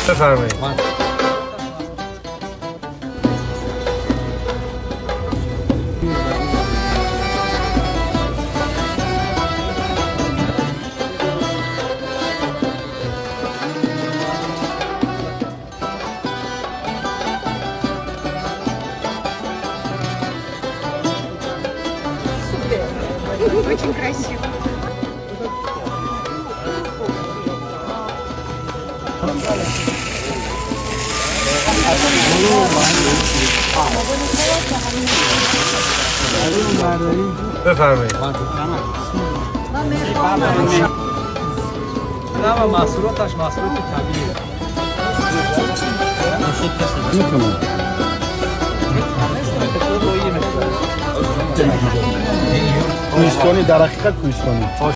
بفرمایید. Супер. Очень красиво. بفرمایید. نه، محصولاتش محصولات طبیعیه. میتونم. کوهستانی، در حقیقت کوهستانی.